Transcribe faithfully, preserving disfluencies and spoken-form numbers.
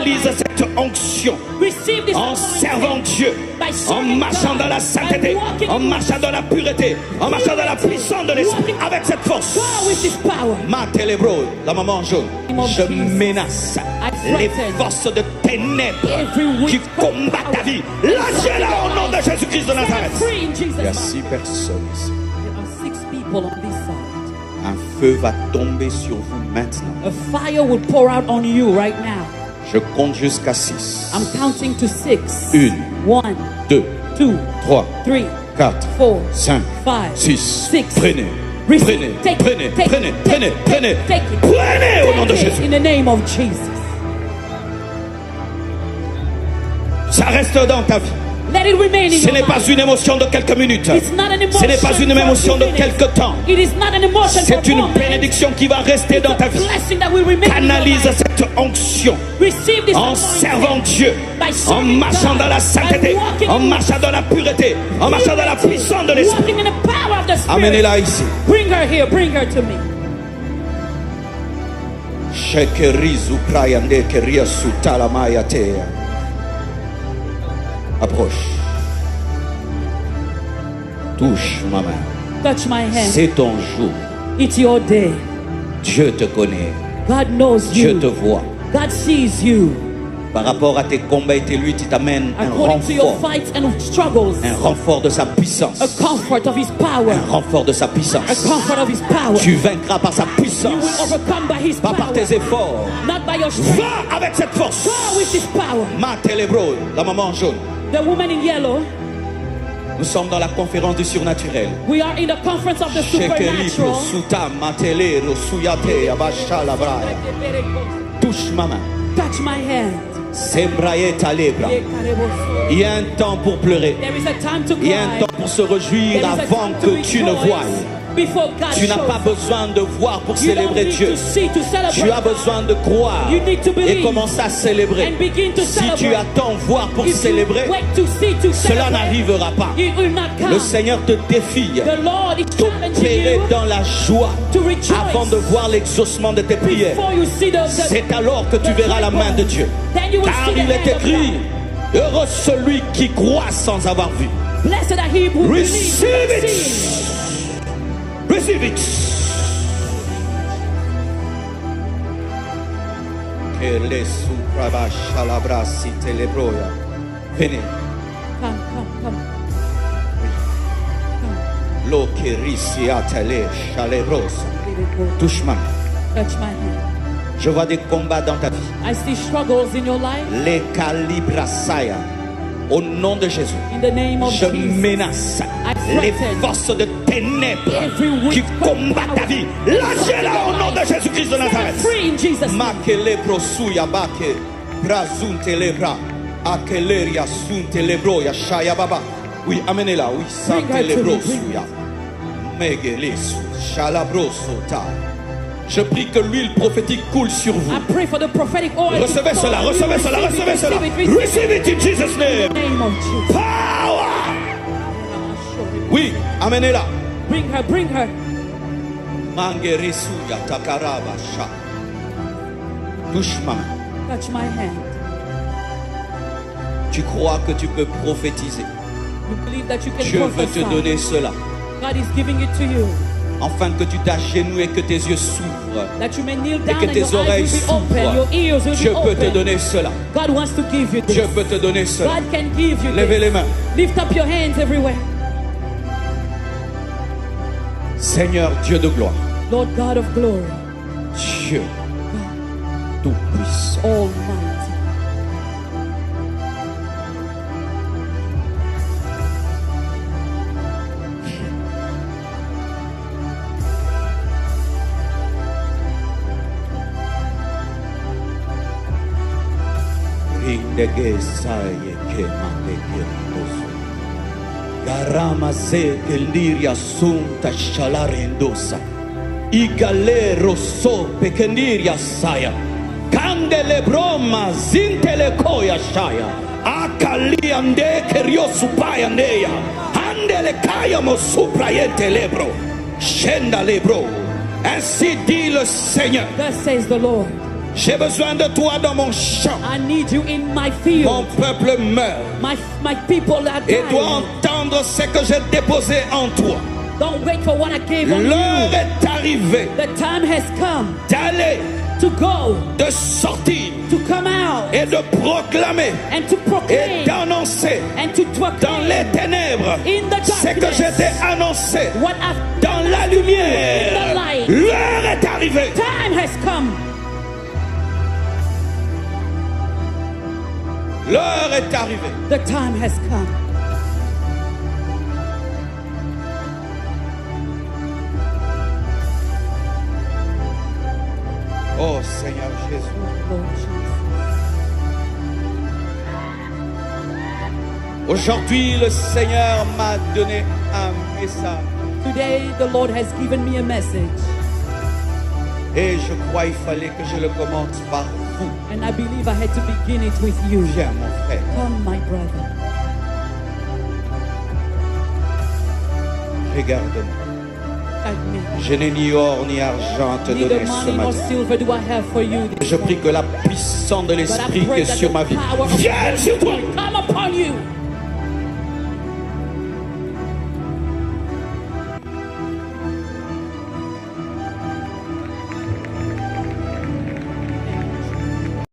Canalise cette onction en servant Dieu, en marchant dans la sainteté, en marchant dans la pureté, en marchant dans la puissance de l'Esprit, avec cette force. Go with this power. Matelebro, la maman jaune. Je menace les forces de ténèbres qui combattent ta vie. Lâchez-la au nom de Jésus-Christ de Nazareth. Il y a six personnes ici. There are six people on this side. Un feu va tomber sur vous maintenant. A fire will pour out on you right now. Je compte jusqu'à six. I'm counting to six. Une, deux, trois, quatre, cinq, six. Prenez, prenez, prenez, prenez, prenez, prenez, prenez au nom de Jésus. In the name of Jesus. Ça reste dans ta vie. Let it remain in your life. Ce n'est pas une émotion de quelques minutes. It's not an emotion for a few minutes. Ce n'est pas une émotion de quelque temps. It is not an emotion for a moment. C'est une bénédiction qui va rester dans ta vie. It's a blessing that will remain in your life. Canalise cette onction en servant Dieu, en marchant dans la sainteté, en marchant dans la pureté, en marchant dans la puissance de l'Esprit. Amenez-la ici. Bring her here, bring her to me. Shekerizu prayande keria sutala mayatea. Approche. Touche ma main. Touch my hand. C'est ton jour. It's your day. Dieu te connaît. God knows you. Dieu te voit. God sees you. Par rapport à tes combats et tes luttes, il t'amène un renfort. According to your fights and struggles. Un renfort de sa puissance. A comfort of his power. Un renfort de sa puissance. A comfort of his power. Tu vaincras par sa puissance. You will overcome by his power. Pas par tes efforts. Not by your strength. Va avec cette force. Go with this power. Matelebro, la maman jaune. The woman in yellow. Nous sommes dans la conférence du surnaturel. We are in the conference of the supernatural. Shekeli prosuta matele rosuyate abasha labra. Touche ma main. Touch my hand. Sembraye talebra. Il y a un temps pour pleurer. There is a time to cry. Il y a un temps pour se réjouir avant que tu ne voies. There is a time to rejoice. Before God shows up. Tu n'as pas besoin de voir pour célébrer Dieu. You don't need to see to celebrate God. Tu as besoin de croire et commencer à célébrer. You need to believe and begin to celebrate. Si tu attends voir pour célébrer, cela n'arrivera pas. If you wait to see to celebrate, it will not come. Le Seigneur te défie d'opérer dans la joie avant de voir l'exaucement de tes prières. The Lord is challenging you to rejoice before you see the, the, the great work. C'est alors que tu verras la main de Dieu. Then you will see the hand of God. Car il est écrit, heureux celui qui croit sans avoir vu. Blessed are he who believes without seeing. Receive it. Receive it. Kele supraba shalabra sitelebroya. Vini. Come, come, come. Come. Lo kerisi atele shalebrosa. Let it go. Touche ma main. Touch my hand. Je vois des combats dans ta vie. I see struggles in your life. Le kalibra saya. Au nom de Jésus, je menace les forces de ténèbres qui combattent ta vie. In the name of Jesus, I free you. Lâchez-la au nom de Jésus-Christ de Nazareth. Set her free in Jesus' name. Makele prosuya bake, prazunte lebra, akeleria sunte lebroya shaya baba. Oui, amenez-la, oui, sante lebrosuya. Bring her to me, bring her. Megelesu, shalabroso ta. Je prie que l'huile prophétique coule sur vous. I pray for the prophetic oil to fall on you. Recevez cela, recevez cela, recevez cela. Receive it, receive it, receive it. Receive it in Jesus' name. In the name of Jesus. Power. Oui, amenez-la. Bring her, bring her. Mangeresuya takaraba sha. Touche ma main. Touch my hand. Tu crois que tu peux prophétiser. You believe that you can prophesy. Dieu veut te donner cela. God is giving it to you. Afin que tu t'agenouilles et que tes yeux s'ouvrent. That you may kneel down and your eyes will be open, your ears will be open. Et que tes oreilles s'ouvrent. Dieu peut te donner cela. God wants to give you this. Dieu peut te donner cela. God can give you this. Levez les mains. Lift up your hands everywhere. Seigneur Dieu de gloire. Lord God of glory. Dieu Tout-Puissant. Almighty. Rindegesaye ke mandeke ridoso. Garama se ke liria sunta shalarendosa. Igale roso pekendiria saya. Kandele broma zintele koya shaya. Akali ande kerio supaya neya. Andele kaya mo suprayente lebro. Shenda lebro. Ainsi dit le Seigneur. Thus says the Lord. J'ai besoin de toi dans mon champ. I need you in my Mon field. Peuple meurt. My my people are Et doit dying. Entendre ce que j'ai déposé en toi. Don't wait for what I gave on L'heure you. Est arrivée The time has come d'aller, to go, de sortir to come out, et de proclamer and to et proclaim d'annoncer and to dans les proclaim ténèbres in the ce que j'ai darkness annoncé what I've dans la lumière. In the light. L'heure est arrivée. Time has come. L'heure est arrivée. The time has come. Oh Seigneur Jésus. Lord Jesus. Aujourd'hui, le Seigneur m'a donné un message. Today, the Lord has given me a message. Et je crois qu'il fallait que je le commence par vous. And I believe I had to begin it with you. Viens, mon frère, Come, my brother. regarde-moi. At me. Je n'ai ni or ni argent à te Neither donner ce money nor matin. Silver do I have for you. Je prie que la puissance de But I l'Esprit qui pray est that sur the Ma vie power of vienne sur toi. Come upon you.